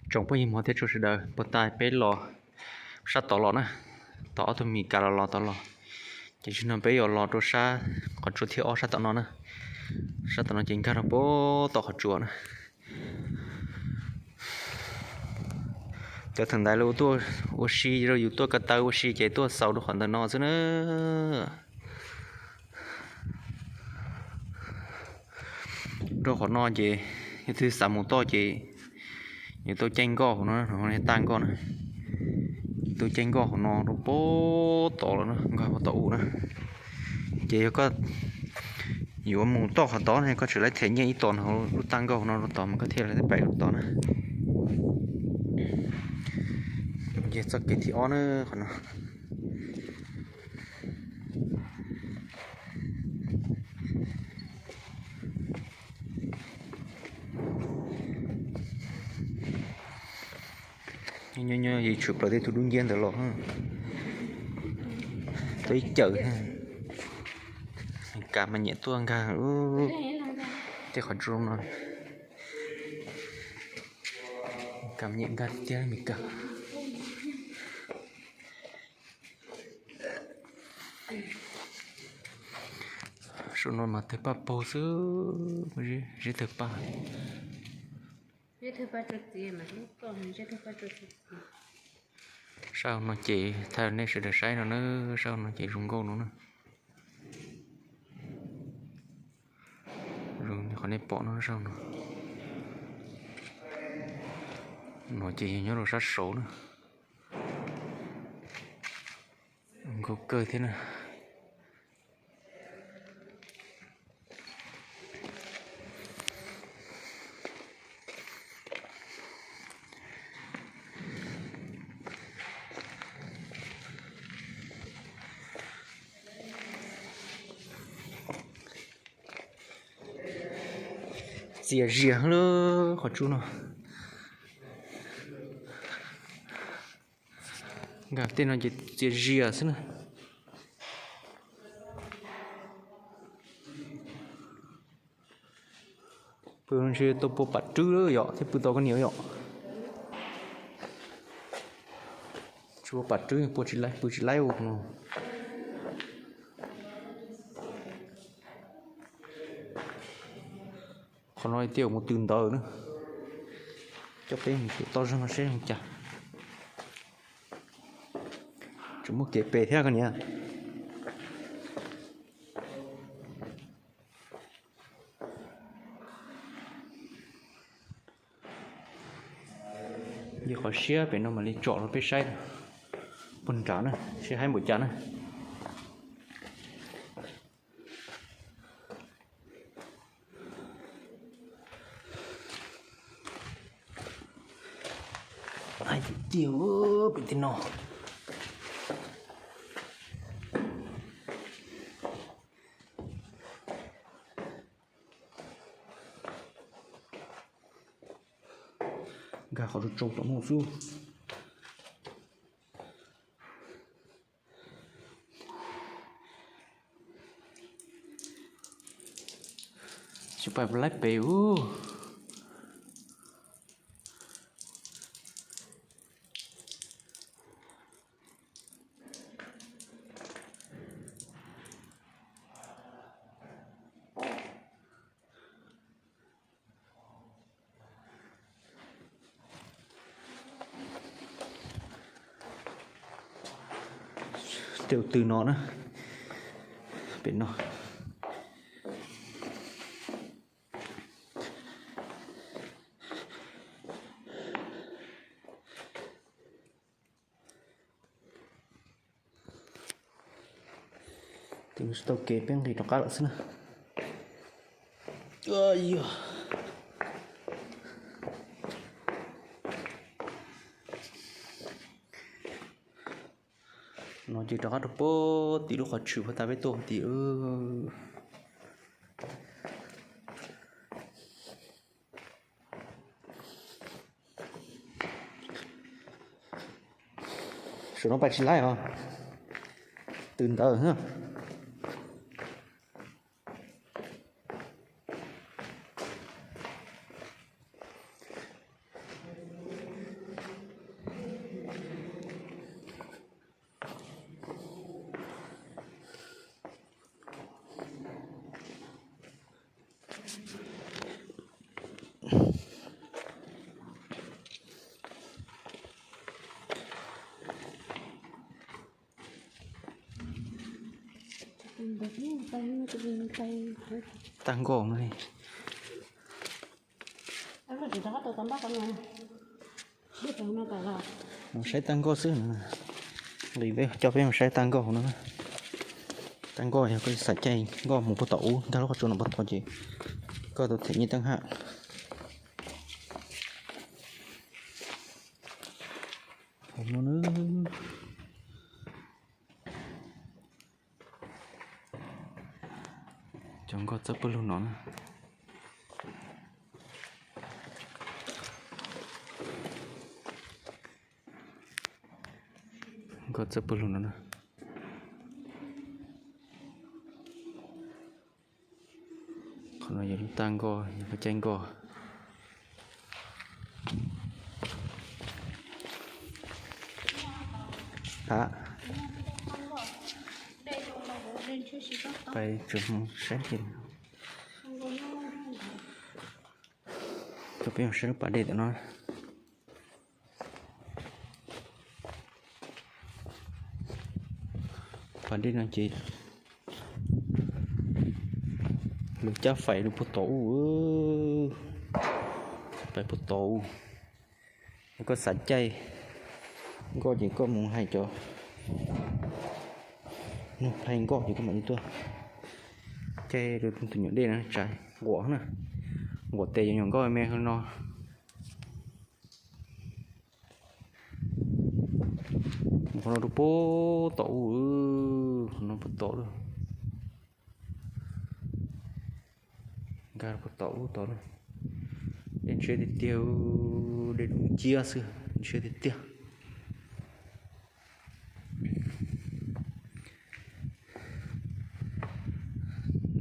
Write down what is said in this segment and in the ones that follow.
Tsoom phooj ywg Hmoob thiab tsoom sawv daws, puag ta peb los sab tod los na, tod ob tug Mis Kas los los tod los, ces zaum no peb yuav los rau sab qhov tsua thib ob sab tom no na, sab tom no ces nkag rau puag tom qhov tsua na. Cov thaum ntawd lawv tuaj ua si, yus tuaj ko taw ua si ces tuaj xaus rau qhov ntawm no xwb na. Rau qhov no ces yog leej twg xav mus tod ces yus tuaj caij nkoj hauv no, tag nkoj na, tuaj caij nkoj hauv no rau puag tod los na, nkag puag tom u na. Ces yog koj yuav mus tod qhov tod no koj tseem laib them nyiaj ib tos no, lub tag nkoj hauv no rau tod mas koj thiaj li pais rau tod na. Ces txoj kev thib ob na, qhov no. Nyob nyob yus tshwm plaws tej tus dub nciab ntawd los, tau ib cawm. Kas mas nyiam tuaj nkag tej qhov tsua no, kas mas nyiam nkag tiag Mis Kas. Saum no mas tawg paj paug xwb, zeb tawg paj. Sab hauv no ces thaij nej sawv daws saib no na, sab hauv no ces zoo nkauj no na. Zoo li qhov nej pom no sab hauv no. No ces yog nyob rau sab saud na. Nkauj kawg thiab na. Txias zias lub qhov tsua no. Nkag tej no ces txias zias xwb na. Pw ntshe tau pua pam rwb lawm yom, thiaj pw tau koj niam yom. Tsis pua pam rwb, pua tsis laib, pw tsis laib ua no. Qhov no tias mus tw ntawd na. Coj peb mus tau zog no seb zoo cas. Tseem muaj kev pem thiab koj niam. Yog qhov siab pem no mam li tsom rau peb saib puag nrad na, seb haib npaum cas na. Haib tiag tiag pem tej no. Nkag qhov tsua tsau tom no xwb. Tsis paub laib pem ub. Tej tus tw no na, pem no. Tsis tau kev peb nqis rov qab lawm xwb na. Yog no ces rov qab rau puag tim lub qhov tshwm puag ta peb tuaj tim. Saum no pais tsis laib os, tw ntawd. Tag nkoj no. Mus saib tag nkoj xwb no. Nqis peb coj peb mus saib tag nkoj no. Tag nkoj yog koj xav caij nkoj mus puag tom ub, nkag lub qhov tsua no puag tod ces koj tau them nyiaj teeb hab. Hauv no na. Cov nkoj txawb pawg lug no na. Nkoj txawb pawg lug no na. Qhov no yog lub tag nkoj, yog lub caij nkoj. A, pais tsuas mus saib thiab. Coj peb mus saib lub pas dej tom no. Pas dej no ces lawv cab fais rau puag tom ub, fais puag tom ub. Yog koj xav caij nkoj ces koj mus hais cov nug phai nkoj ces koj mam li tuaj caij rau tus nyuam dej no tsa nquam na, nquam tes yuav nyuam nkoj me no. Qhov no rau puag tom ub, qhov no puag tom lawm. Nkag rau puag tom ub tod na. Dej ntshiab tiag tiag, dej dub nciab xwb, ntshiab tiag tiag.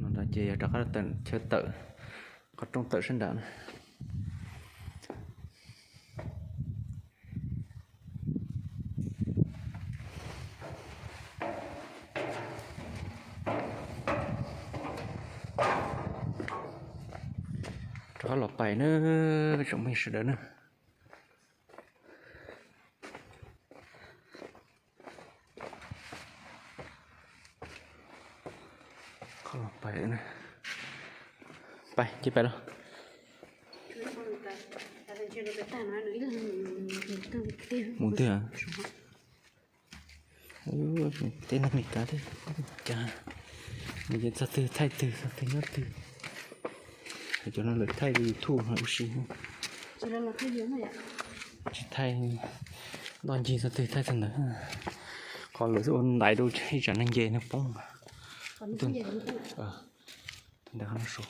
No ces yog rov qab chaw tawm, qhov rooj tawm sab nram na. Rov qab los pais na, tsoom phooj ywg sawv daws na. Qhov los pais, pais ces pais los. Mus twg? Teb neeg Meskas thiab, cas nws ces txog twg thaij twg, txog twg nyob twg. Cov no lawv thaij YouTube no ua si. Tsis thaij, noj ncig txog twg thaij txog ntawd. Qhov lawv ua ntaiv rau ib tsam neeg nce neeg poob. Ntawd qhov no su.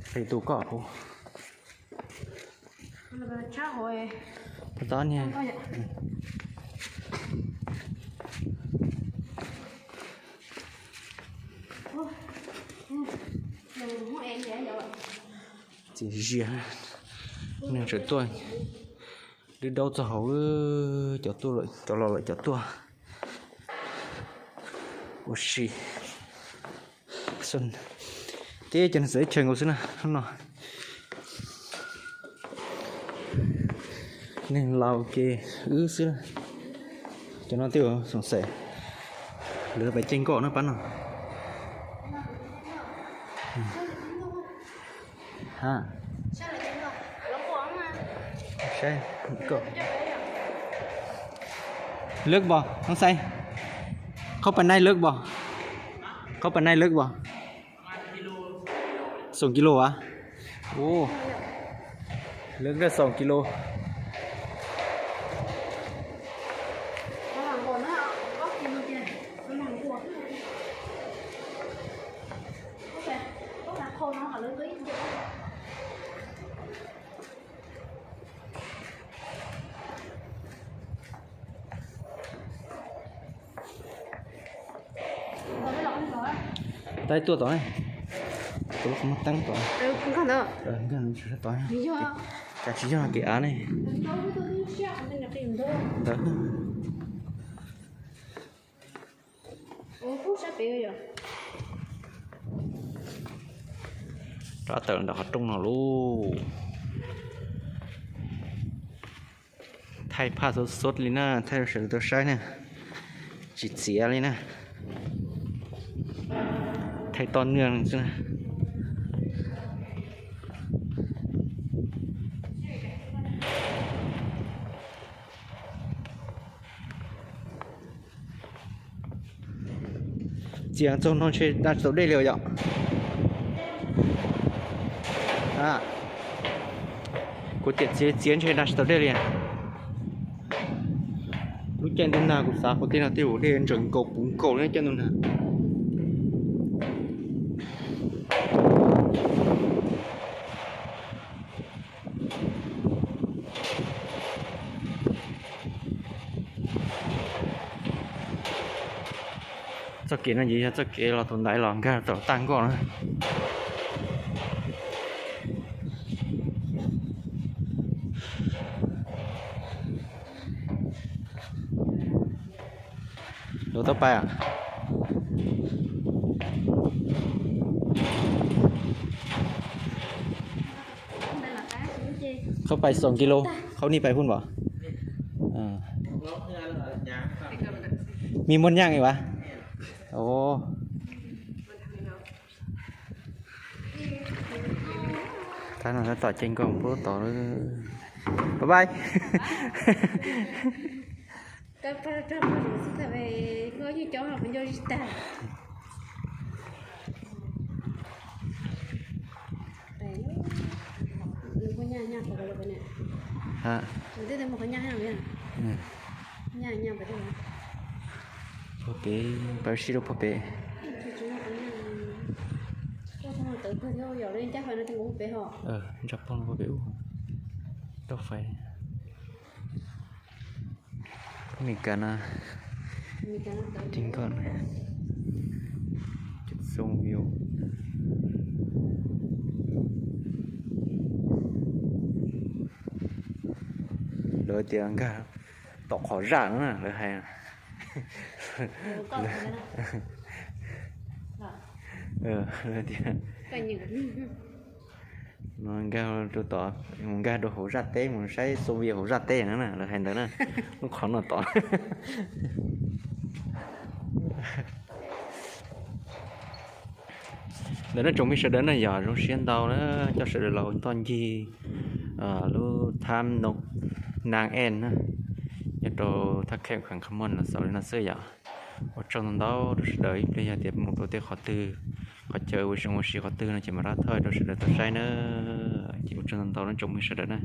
Qis tus koj hauv. Tod niag. Txias zias, neeg tseem tuaj, dib daub txog hauv, cov tuaj lawm, cov los lawm cov tuaj. Ua si. Tib cov neeg txawv teb chaws nkaus xwb na hnub no. Neeg laus ces wb xwb. Cov no twb xoom xaim, lawv pais caij nkoj na pab no. Ha, saib nkoj. Lawv pom hoob xaib, khauj pas naij lawv pom, khauj pas naij lawv pom. Xoom kis lus as. Ua, lawv rau xoom kis lus. Tab tuaj tod ne, tus lub qhov muag teeb tod. Nkag tod, cas tsis yog kev av ne. Ntawd. Rov tawm ntawm qhov rooj no lauj. Thaij phaj xub xub li na, thaij rau sawv daws tau saib na. Tsis txiav li na. Thaij toj niag xwb na. Txiav txog no ntshe da tsis tau dej li os yom. Kuv tiam txiav txiav ntshe da tsis tau dej li. Lub caij ntuj nag kuv xav qhov tej no tej zaum dej ntsees nkaus puv nkaus li caij ntuj nag. Txoj kev no ces yog txoj kev los tus ntaiv los nkag tau tag nkoj na. Lawv tau pais. Qhov pais xoom kis lus, qhov nej pais phooj npam. Me muaj nyaaj li vas. Tab no tab tom ceeb koj pub tod. Bye bye. Puag pem, pab sib rau puag pem. Ntsaj pog puag pem ub. Rau fais. Pab Mes Kas no. Ceeb koj. Xoo view. Lawv tias nkag tom qhov zaj no na, lawv hais. Lawv tias no nkag rau tom, mus nkag rau hauv zaj teb, mus saib xoo view hauv zaj teb no na, lawv hais ntawd na. Lub qhov no tod. Ntawm nej tsoom me sawv daws na, yog zoo siab ntau na, coj sawv daws los ua ntoj ncig lub thab Nag En na, nyob rau thaj kheem Kham Kham Muam los xaus li no xwb yom. Ua tsaug ntau ntau rau sawv daws, ib pliag yog tias mus rau tej qhov twg, qhov chaw ua zoo ua si qhov twg no ces mam rov thauj rau sawv daws tau saib na. Ces ua tsaug ntau ntau nej tsoom me sawv daws na.